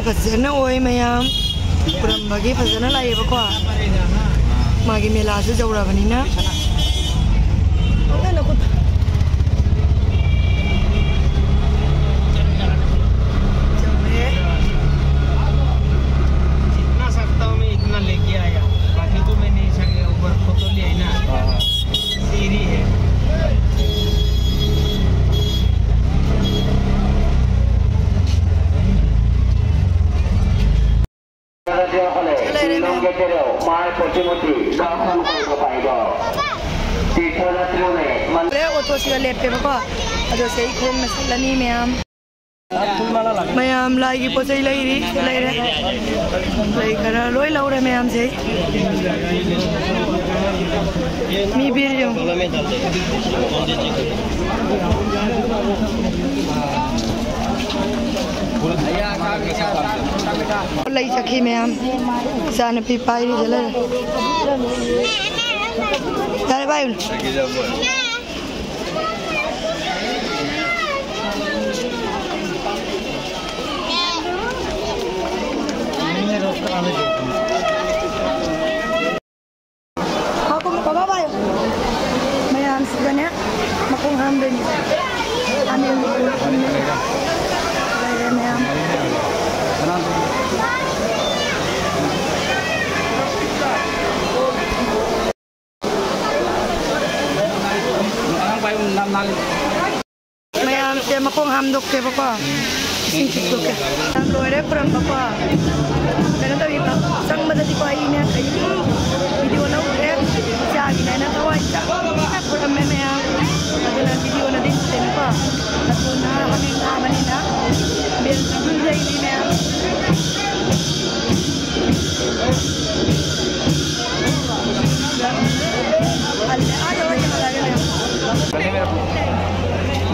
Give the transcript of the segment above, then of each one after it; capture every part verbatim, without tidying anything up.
ꯐꯖꯅ ꯑꯣꯏ ꯃꯌꯥꯝ꯫ ꯈꯨꯔꯝꯕꯒꯤ ꯐꯖꯅ ꯂꯥꯛꯑꯦꯕꯀꯣ꯫ ꯃꯥꯒꯤ ꯃꯦꯂꯥꯁꯨ ꯌꯧꯔꯕꯅꯤꯅ꯫ जितना सकता हूँ मैं इतना लेके आया, बाकी तो मैं नहीं सके, ऊपर फोटो लिया है ना। सीढ़ी है। ꯂꯩꯔꯦ, ꯑꯣꯇꯣꯁꯤꯗ ꯂꯦꯞꯄꯦꯕꯀꯣ꯫ ꯑꯗꯣ ꯁꯤ ꯑꯩ ꯈꯣꯡꯅ ꯆꯠꯂꯅꯤ ꯃꯌꯥꯝ꯫ ꯃꯌꯥꯝ ꯂꯥꯏꯒꯤ ꯄꯣꯠ ꯆꯩ ꯂꯩꯔꯤ, ꯂꯩꯔꯦ꯫ ꯂꯩ ꯈꯔ ꯂꯣꯏ ꯂꯧꯔꯦ ꯃꯌꯥꯝꯁꯦ꯫ ꯃꯤ ꯚꯤꯔ ꯌꯦꯡꯉꯨ꯫ ꯂꯩ ꯆꯠꯈꯤ ꯃꯌꯥꯝ꯫ ꯏꯆꯥꯅꯨꯄꯤ ꯄꯥꯏꯔꯤꯗ ꯂꯩꯔꯦ꯫ ꯌꯥꯔꯦ, ꯄꯥꯏꯌꯨ꯫ ꯃꯌꯥꯝꯁꯤꯒꯅꯦ ꯃꯈꯣꯡ ꯍꯥꯝꯗꯣꯏꯅꯤ꯫ ꯍꯥꯃꯦꯡ ꯂꯩꯔꯦ ꯃꯌꯥꯝ꯫ ꯃꯌꯥꯝꯁꯦ ꯃꯈꯣꯡ ꯍꯥꯝꯗꯣꯛꯀꯦꯕꯀꯣ꯫ ꯏꯁꯤꯡ ꯆꯤꯛꯊꯣꯛꯀꯦ꯫ ꯌꯥꯝ ꯂꯣꯏꯔꯦ ꯈꯨꯔꯝꯕꯀꯣ꯫ ꯀꯩꯅꯣ ꯇꯧꯔꯤꯕ, ꯆꯪꯕꯗꯗꯤꯀꯣ ꯑꯩꯅꯦ ꯀꯩꯝ ꯚꯤꯗꯤꯑꯣ ꯂꯧꯗ꯭ꯔꯦ꯫ ꯏꯆꯥꯒꯤꯅꯦꯅ ꯊꯋꯥꯏ ꯆꯪꯅ ꯈꯨꯔꯝꯃꯦ ꯃꯌꯥꯝ꯫ ꯑꯗꯨꯅ ꯚꯤꯗꯤꯑꯣꯅꯗꯤ ꯎꯗꯦꯅꯀꯣ꯫ ꯑꯗꯨꯅ ꯍꯥꯃꯦꯡ ꯊꯥꯕꯅꯤꯅ ꯕꯦꯜ ꯆꯪꯍꯟꯖꯩꯅꯤ ꯃꯌꯥꯝ꯫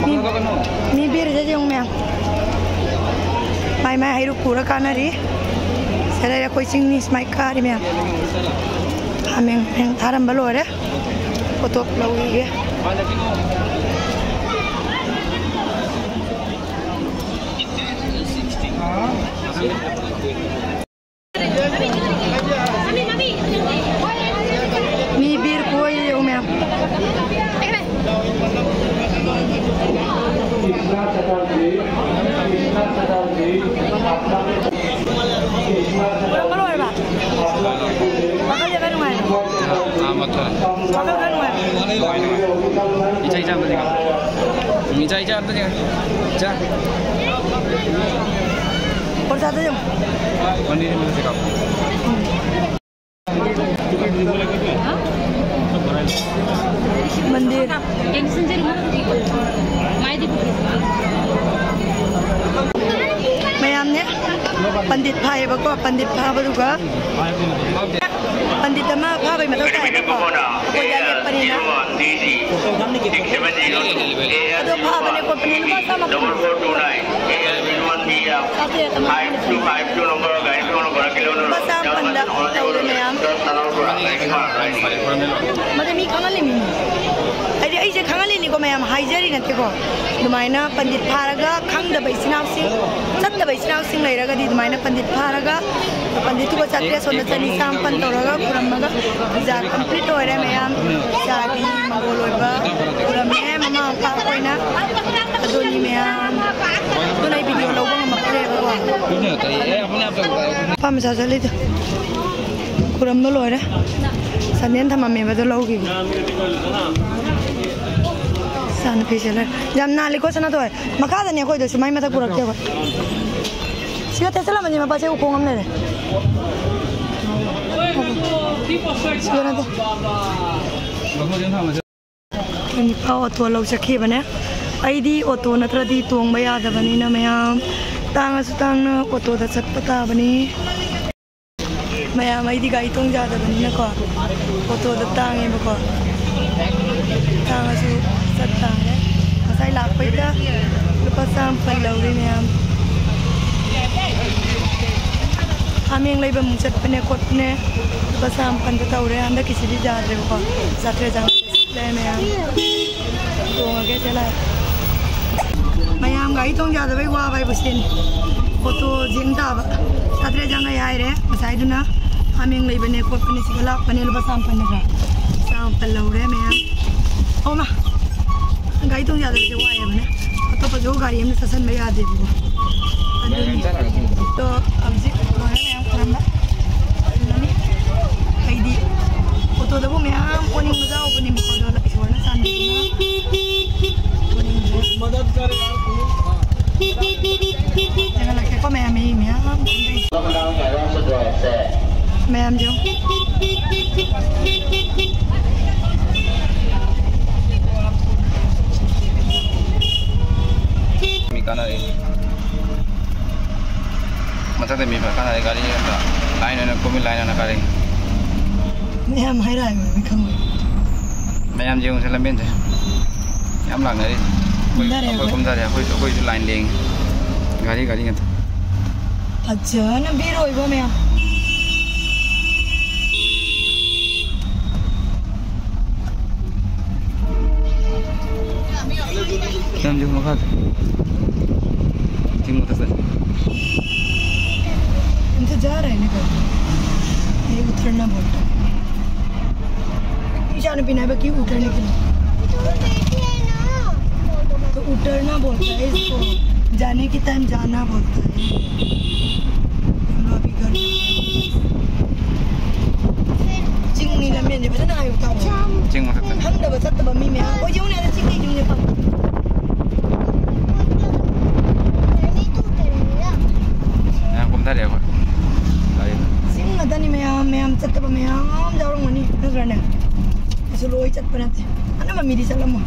ꯃꯤ, ꯃꯤ ꯕꯤꯔꯁꯦ ꯌꯦꯡꯉꯨ ꯃꯌꯥꯝ꯫ ꯃꯥꯏ ꯃꯥꯏ ꯍꯩꯔꯨꯛ ꯄꯨꯔ ꯀꯥꯟꯅꯔꯤ꯫ ꯁꯤꯗ ꯑꯩꯈꯣꯏ ꯆꯤꯡꯅꯤ ꯁꯨꯃꯥꯏ ꯀꯥꯔꯤ ꯃꯌꯥꯝ꯫ ꯍꯥꯃꯦꯡ ꯍꯥꯃꯦꯡ ꯊꯥꯔꯝꯕ ꯂꯣꯏꯔꯦ꯫ ꯐꯣꯇꯣ ꯂꯧꯈꯤꯒꯦ꯫ ꯂꯣꯏꯔꯕ? ꯋꯥꯈꯜꯁꯦ ꯈꯔ ꯅꯨꯡꯉꯥꯏꯔꯦ꯫ ꯑꯥ, ꯃꯊꯣꯏ꯫ ꯋꯥꯈꯜ ꯈꯔ ꯅꯨꯡꯉꯥꯏꯔꯦ꯫ ꯅꯨꯡꯉꯥꯏ, ꯅꯨꯡꯉꯥꯏ꯫ ꯏꯆꯥ, ꯏꯆꯥ ꯑꯝꯇ ꯌꯦꯡꯉꯣ꯫ ꯏꯆꯥ, ꯏꯆꯥ ꯑꯝꯇ ꯌꯦꯡꯉꯣ꯫ ꯏꯆꯥ꯫ ꯄꯣꯔꯁꯥꯗ ꯌꯦꯡꯉꯣ꯫ ꯃꯅꯤꯔ ꯃꯊꯛꯇ ꯀꯥꯞꯄꯣ꯫ ꯃꯟꯗꯤꯔ꯫ ꯃꯌꯥꯝꯅꯦ ꯄꯟꯗꯤꯠ ꯐꯥꯏꯌꯦꯕꯀꯣ, ꯄꯟꯗꯤꯠ ꯐꯥꯕꯗꯨꯒ ꯄꯟꯗꯤꯠ ꯑꯃ ꯐꯥꯕꯩ ꯃꯊꯧ ꯇꯥꯏꯌꯦꯕꯀꯣ, ꯑꯩꯈꯣꯏꯗꯤ ꯑꯂꯦꯞꯄꯅꯤꯅ꯫ ꯑꯗꯣ ꯐꯥꯕꯅꯦ ꯈꯣꯠꯄꯅꯦ ꯂꯨꯄꯥ ꯆꯥꯝꯃ ꯐꯪꯉꯦ꯫ ꯆꯥꯇ꯭ꯔꯦꯠ ꯑꯃ꯫ ꯂꯨꯄꯥ ꯆꯥꯝꯃꯄꯟꯗ ꯇꯧꯔꯦ ꯃꯌꯥꯝ꯫ ꯃꯗꯨ ꯃꯤ ꯈꯪꯍꯜꯂꯤꯃꯤꯅꯤ꯫ ꯍꯥꯏꯗꯤ ꯑꯩꯁꯦ ꯈꯪꯍꯜꯂꯤꯅꯤꯀꯣ ꯃꯌꯥꯝ, ꯍꯥꯏꯖꯔꯤ ꯅꯠꯇꯦꯀꯣ꯫ ꯑꯗꯨꯃꯥꯏꯅ ꯄꯟꯗꯤꯠ ꯐꯥꯔꯒ ꯈꯪꯗꯕ ꯏꯆꯤꯟ ꯏꯅꯥꯎꯁꯤꯡ, ꯆꯠꯇꯕ ꯏꯆꯤꯟ ꯏꯅꯥꯎꯁꯤꯡ ꯂꯩꯔꯒꯗꯤ ꯑꯗꯨꯃꯥꯏꯅ ꯄꯟꯗꯤꯠ ꯐꯥꯔꯒ ꯄꯟꯗꯤꯠꯇꯨꯒ ꯆꯥꯇ꯭ꯔꯦꯠ, ꯁꯣꯝꯗ ꯆꯅꯤ ꯆꯥꯝꯃꯄꯟ ꯇꯧꯔꯒ ꯈꯨꯔꯝꯃꯒ ꯄꯨꯖꯥ complete ꯑꯣꯏꯔꯦ ꯃꯌꯥꯝ꯫ ꯏꯆꯥꯒꯤ ꯃꯪꯒꯣꯜ ꯑꯣꯏꯕ ꯈꯨꯔꯝꯃꯦ ꯃꯃꯥ ꯃꯄꯥ ꯑꯩꯈꯣꯏꯅ꯫ ꯑꯗꯨꯅꯤ ꯃꯌꯥꯝ꯫ ꯑꯗꯨꯅ ꯑꯩ video ꯂꯧꯕ ꯉꯝꯃꯛꯇ꯭ꯔꯦꯕꯀꯣ꯫ ꯅꯨꯄꯥ ꯃꯆꯥ ꯆꯠꯂꯤꯗꯣ꯫ ꯈꯨꯔꯝꯕ ꯂꯣꯏꯔꯦ꯫ ꯁꯟꯗꯦꯟ ꯊꯝꯃꯝꯃꯦꯕ ꯑꯗꯣ ꯂꯧꯈꯤꯒꯦ꯫ ꯏꯆꯥꯅꯨꯄꯤ ꯆꯠꯂꯦ꯫ ꯌꯥꯝ ꯅꯥꯜꯂꯤꯀꯣ ꯁꯅꯥꯊꯣꯏ꯫ ꯃꯈꯥꯗꯅꯦ ꯑꯩꯈꯣꯏꯗꯣ ꯁꯨꯃꯥꯏ ꯃꯊꯛ ꯄꯨꯔꯛꯀꯦꯕ꯫ ꯁꯤꯒ ꯇꯦꯁꯜꯂꯝꯃꯅꯤ ꯃꯄꯥꯁꯦ ꯎꯈꯣꯡ ꯑꯃ ꯂꯩꯔꯦ꯫ ꯁꯤꯒ ꯅꯠꯇꯦ꯫ ꯅꯤꯄꯥ ꯑꯣꯇꯣ ꯂꯧ ꯆꯠꯈꯤꯕꯅꯦ꯫ ꯑꯩꯗꯤ ꯑꯣꯇꯣ ꯅꯠꯇ꯭ꯔꯗꯤ ꯇꯣꯡꯕ ꯌꯥꯗꯕꯅꯤꯅ ꯃꯌꯥꯝ, ꯇꯥꯡꯉꯁꯨ ꯇꯥꯡꯅ ꯑꯣꯇꯣꯗ ꯆꯠꯄ ꯇꯥꯕꯅꯤ꯫ ꯃꯌꯥꯝ, ꯑꯩꯗꯤ ꯒꯥꯔꯤ ꯇꯣꯡ ꯌꯥꯗꯕꯅꯤꯅꯀꯣ, ꯑꯣꯇꯣꯗ ꯇꯥꯡꯉꯦꯕꯀꯣ꯫ ꯇꯥꯡꯉꯁꯨ ꯆꯠ ꯇꯥꯔꯦ꯫ ꯉꯁꯥꯏ ꯂꯥꯛꯄꯩꯗ ꯂꯨꯄꯥ ꯆꯥꯝꯃ ꯂꯧꯔꯦ ꯃꯌꯥꯝ꯫ ꯍꯥꯃꯦꯡ ꯂꯩꯕ ꯑꯃꯨꯛ ꯆꯠꯄꯅꯦ ꯈꯣꯠꯄꯅꯦ꯫ ꯂꯨꯄꯥ ꯆꯥꯝꯃ ꯇꯧꯔꯦ꯫ ꯍꯟꯗꯛꯀꯤꯁꯤꯗꯤ ꯌꯥꯗ꯭ꯔꯦꯕꯀꯣ꯫ ꯆꯥꯇ꯭ꯔꯦꯠ ꯆꯥꯝꯃ ꯂꯩ ꯃꯌꯥꯝ꯫ ꯇꯣꯡꯉꯒꯦ ꯆꯦꯜꯂꯒ꯫ ꯃꯌꯥꯝ ꯒꯥꯔꯤ ꯇꯣꯡ ꯌꯥꯗꯕꯩ ꯋꯥꯕ ꯍꯥꯏꯕꯨ ꯁꯤꯅꯤ꯫ ꯑꯣꯇꯣ ꯖꯤꯡ ꯇꯥꯕ꯫ ꯆꯥꯇ꯭ꯔꯦꯠ ꯆꯥꯝꯃ ꯍꯥꯏꯔꯦ꯫ ꯉꯁꯥꯏꯗꯨꯅ ꯍꯥꯃꯦꯡ ꯂꯩꯕꯅꯦ ꯈꯣꯠꯄꯅꯦ ꯁꯤꯗ ꯂꯥꯛꯄꯅꯦ ꯂꯨꯄꯥ ꯆꯥꯝꯃ ꯅꯠꯇ꯭ꯔꯥ? ꯆꯥꯝꯃ ꯂꯧꯔꯦ ꯃꯌꯥꯝ꯫ ꯑꯣ ꯃꯥ꯫ ꯒꯥꯔꯤ ꯇꯣꯡ ꯌꯥꯗꯕꯁꯦ ꯋꯥꯏꯌꯦꯕꯅꯦ꯫ ꯑꯇꯣꯞꯄꯁꯨ ꯒꯥꯔꯤ ꯑꯃꯗ ꯆꯠꯁꯟꯕ ꯌꯥꯗꯦꯕꯀꯣ꯫ ꯑꯗꯨꯅꯤ꯫ ꯑꯗꯣ ꯍꯧꯖꯤꯛ ꯂꯣꯏꯔꯦ ꯃꯌꯥꯝ ꯈꯨꯔꯝꯕ꯫ ꯑꯗꯨꯅꯅꯤ꯫ ꯑꯩꯗꯤ ꯑꯣꯇꯣꯗꯕꯨ ꯃꯌꯥꯝ ꯑꯣꯅꯤꯡꯕ ꯌꯥꯎꯕꯅꯦꯕꯀꯣ꯫ ꯑꯗꯣ ꯏꯁꯣꯔꯅ ꯆꯥꯟꯕꯤꯗꯨꯅ ꯑꯣꯅꯤꯡꯗ꯭ꯔꯦ꯫ ꯆꯪꯍꯜꯂꯛꯀꯦꯀꯣ ꯃꯌꯥꯝ, ꯑꯩ ꯃꯌꯥꯝ꯫ ꯃꯌꯥꯝꯁꯦ꯫ ꯃꯤ ꯀꯥꯟꯅꯔꯦ꯫ ꯃꯊꯛꯇ ꯃꯤ ꯐꯖ ꯀꯥꯟꯅꯔꯦ꯫ ꯒꯥꯔꯤ ꯑꯝꯇ ꯂꯥꯏꯟ ꯑꯣꯏꯅ ꯀꯨꯝꯃꯤ, ꯂꯥꯏꯟ ꯑꯣꯏꯅ ꯀꯥꯔꯛꯏ꯫ ꯃꯌꯥꯝ ꯍꯥꯏꯔꯛꯑꯒ ꯈꯪꯉꯣꯏ꯫ ꯃꯌꯥꯝ ꯌꯦꯡꯉꯨꯁꯦ ꯂꯝꯕꯦꯟꯁꯦ꯫ ꯌꯥꯝ ꯂꯥꯛꯅꯔꯤ꯫ ꯑꯩꯈꯣꯏ, ꯀꯨꯝꯊꯔꯦ ꯑꯩꯈꯣꯏ ꯑꯩꯈꯣꯏ꯫ ꯀꯨꯝꯊꯔꯦ꯫ ꯑꯩꯈꯣꯏ, ꯑꯩꯈꯣꯏꯁꯨ ꯂꯥꯏꯟ ꯂꯦꯡꯉꯤ꯫ ꯒꯥꯔꯤ, ꯒꯥꯔꯤ ꯉꯥꯛꯇ꯫ ꯐꯖꯅ ꯚꯤꯔ ꯑꯣꯏꯕ ꯃꯌꯥꯝ꯫ ꯌꯥꯝꯁꯨ ꯃꯈꯥꯗ ꯆꯤꯡ ꯃꯊꯛꯇ꯫ इधर जा रहा है ना घर? ये उतरना बोलता है। ईशान बिना बकी उतरने के लिए। तो उतरना बोलता है इसको, जाने के टाइम जाना बोलता है। हम लोग अभी घर ꯆꯤꯡꯅꯤ ꯂꯝꯕꯦꯟꯁꯦ ꯐꯖꯅ ꯍꯥꯏꯌꯨ ꯇꯥꯎ꯫ ꯆꯤꯡ ꯃꯊꯛꯇꯅꯤ꯫ ꯈꯪꯗꯕ ꯆꯠꯇꯕ ꯃꯤ ꯃꯌꯥꯝ꯫ ꯑꯣ, ꯌꯦꯡꯉꯨꯅꯦ, ꯑꯗ ꯆꯤꯡ ꯂꯩ, ꯌꯦꯡꯉꯨꯅꯦ, ꯄꯥꯛ꯫ ꯃꯌꯥꯝ ꯀꯨꯝꯊꯔꯦ ꯑꯩꯈꯣꯏ ꯒꯥꯔꯤꯗ꯫ ꯆꯤꯡ ꯉꯥꯛꯇꯅꯤ, ꯃꯌꯥꯝ, ꯃꯌꯥꯝ ꯆꯠꯇꯕ ꯃꯌꯥꯝ ꯌꯥꯎꯔꯝꯒꯅꯤ, ꯅꯠꯇ꯭ꯔꯅꯦ? ꯑꯩꯁꯨ ꯂꯣꯏ ꯆꯠꯄ ꯅꯠꯇꯦ꯫ ꯑꯅꯝꯕ ꯃꯤꯗꯤ ꯆꯠꯂꯝꯃꯣꯏ꯫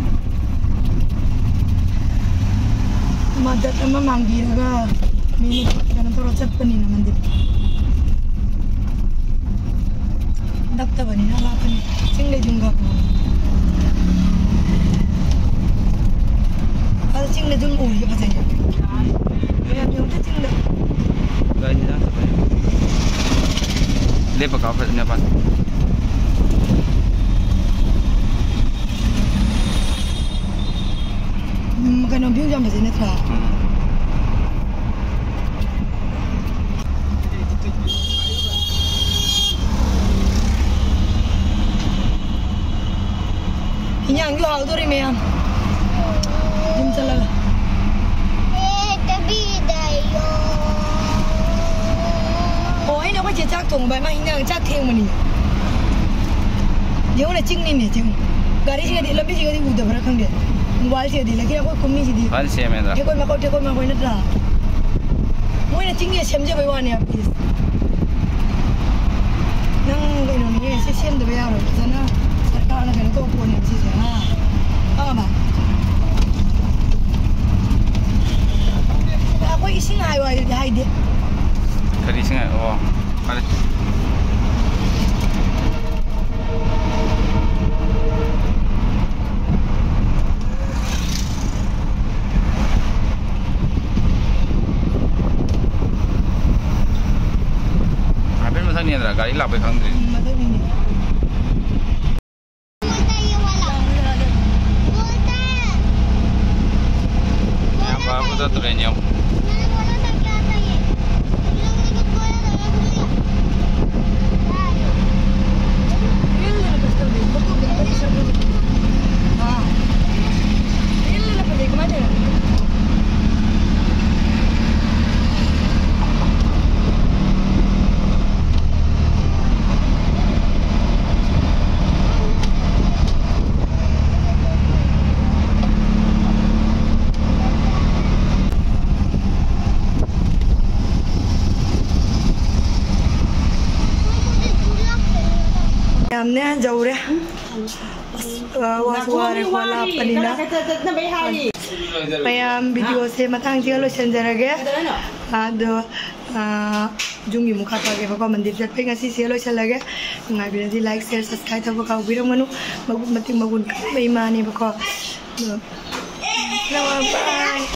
ꯃꯇꯠ ꯑꯃ ꯃꯥꯡꯕꯤꯔꯒ ꯃꯤꯅ ꯀꯩꯅꯣ ꯇꯧꯔ ꯆꯠꯄꯅꯤꯅ ꯃꯟꯗꯤꯔ꯫ ꯅꯛꯇꯕꯅꯤꯅ ꯂꯥꯞꯄꯅꯤ꯫ ꯆꯤꯡꯗꯩ ꯌꯨꯝ ꯀꯥꯞꯄꯣ꯫ ꯑꯗ ꯆꯤꯡꯗ ꯑꯗꯨꯝ ꯎꯔꯤꯁꯦ ꯐꯖꯩꯌꯦ꯫ ꯃꯌꯥꯝ ꯌꯦꯡꯉꯨꯗ ꯆꯤꯡꯗ꯫ ꯒꯥꯔꯤ ꯃꯆꯥ ꯆꯠꯄꯅꯦ꯫ ꯂꯦꯞꯄ ꯀꯥꯞꯄ ꯐꯖꯅ ꯐꯅꯤ꯫ ꯎꯝ, ꯀꯩꯅꯣ, view ꯌꯥꯝ ꯐꯖꯩ ꯅꯠꯇ꯭ꯔꯥ? ꯎꯝ꯫ ꯏꯟꯖꯥꯡꯁꯨ ꯍꯥꯎꯗꯣꯔꯤ ꯃꯌꯥꯝ꯫ ꯌꯨꯝ ꯆꯠꯂꯒ꯫ ꯇꯣꯡꯕ ꯃꯥ ꯍꯤꯟꯖꯥꯡ ꯆꯥꯛ ꯊꯦꯡꯕꯅꯤ꯫ ꯌꯦꯡꯉꯨꯅꯦ, ꯆꯤꯡꯅꯤꯅꯦ, ꯆꯤꯡ꯫ ꯒꯥꯔꯤꯁꯤꯒꯗꯤ, ꯂꯝꯕꯤꯁꯤꯒꯗꯤ ꯎꯗꯕ꯭ꯔꯥ ꯈꯪꯗꯦ꯫ ꯃꯣꯕꯥꯏꯜꯁꯤꯒꯗꯤ ꯂꯩꯈꯤꯗ ꯑꯩꯈꯣꯏ ꯀꯨꯝꯃꯤꯁꯤꯗꯤ꯫ ꯐꯖꯅ ꯁꯦꯝꯃꯦꯗ꯫ ꯊꯦꯛꯀꯣꯏ ꯃꯀꯣꯏ, ꯊꯦꯛꯀꯣꯏ ꯃꯀꯣꯏ ꯅꯠꯇ꯭ꯔꯥ? ꯃꯣꯏꯅ ꯆꯤꯡꯁꯦ ꯁꯦꯝꯖꯕꯩ ꯋꯥꯅꯦ, please꯫ ꯅꯪ ꯀꯩꯅꯣꯅꯦ, ꯁꯤ ꯁꯦꯝꯗꯕ ꯌꯥꯔꯣꯏ꯫ ꯐꯖꯅ ꯁꯔꯀꯥꯔꯅ ꯀꯩꯅꯣ ꯇꯧꯕ ꯄꯣꯠꯅꯦꯕ ꯁꯤꯁꯦ, ꯍꯥ? ꯈꯪꯉꯕ? ꯑꯩꯈꯣꯏ ꯏꯁꯤꯡ ꯍꯥꯏꯌꯨ ꯍꯥꯏꯗꯨꯗꯤ ꯍꯥꯏꯗꯦ꯫ ꯀꯔꯤ ꯏꯁꯤꯡ ꯍꯥꯏ-, ꯑꯣ, ꯐꯔꯦ꯫ ꯍꯥꯏꯐꯦꯠ ꯃꯊꯛꯅꯦꯗ꯭ꯔꯥ? ꯒꯥꯔꯤ ꯂꯥꯛꯄꯩ ꯈꯪꯗ꯭ꯔꯤ꯫ ꯎꯝ, ꯃꯊꯛꯅꯤꯅꯦ꯫ ꯃꯌꯥꯝ ꯚꯥꯔ ꯄꯨꯡ ꯇꯔꯦꯠ ꯌꯧ꯫ ꯌꯥꯝꯅ ꯌꯧꯔꯦ꯫ ꯑꯁ, ꯑ, ꯋꯥꯁꯨ ꯋꯥꯔꯦꯀꯣ, ꯂꯥꯞꯄꯅꯤꯅ꯫ ꯃꯌꯥꯝ, ꯚꯤꯗꯤꯑꯣꯁꯦ ꯃꯇꯥꯡꯁꯤꯒ ꯂꯣꯏꯁꯤꯟꯖꯔꯒꯦ꯫ ꯑꯗꯣ, ꯑ, ꯌꯨꯝꯒꯤ ꯑꯃꯨꯛ ꯀꯥꯞꯄꯛꯑꯒꯦꯕꯀꯣ, ꯃꯟꯗꯤꯔ ꯆꯠꯄꯩ ꯉꯁꯤꯁꯦ ꯂꯣꯏꯁꯤꯜꯂꯒꯦ꯫ ꯅꯨꯡꯉꯥꯏꯕꯤꯔꯗꯤ like, share, subscribe ꯇꯧꯕ ꯀꯥꯎꯕꯤꯔꯝꯒꯅꯨ꯫ ꯃꯒꯨꯟ ꯃꯇꯤꯛ ꯃꯒꯨꯟ ꯀꯟꯕ ꯏꯃꯥꯅꯦꯕꯀꯣ꯫ ꯑꯗꯣ, bye꯫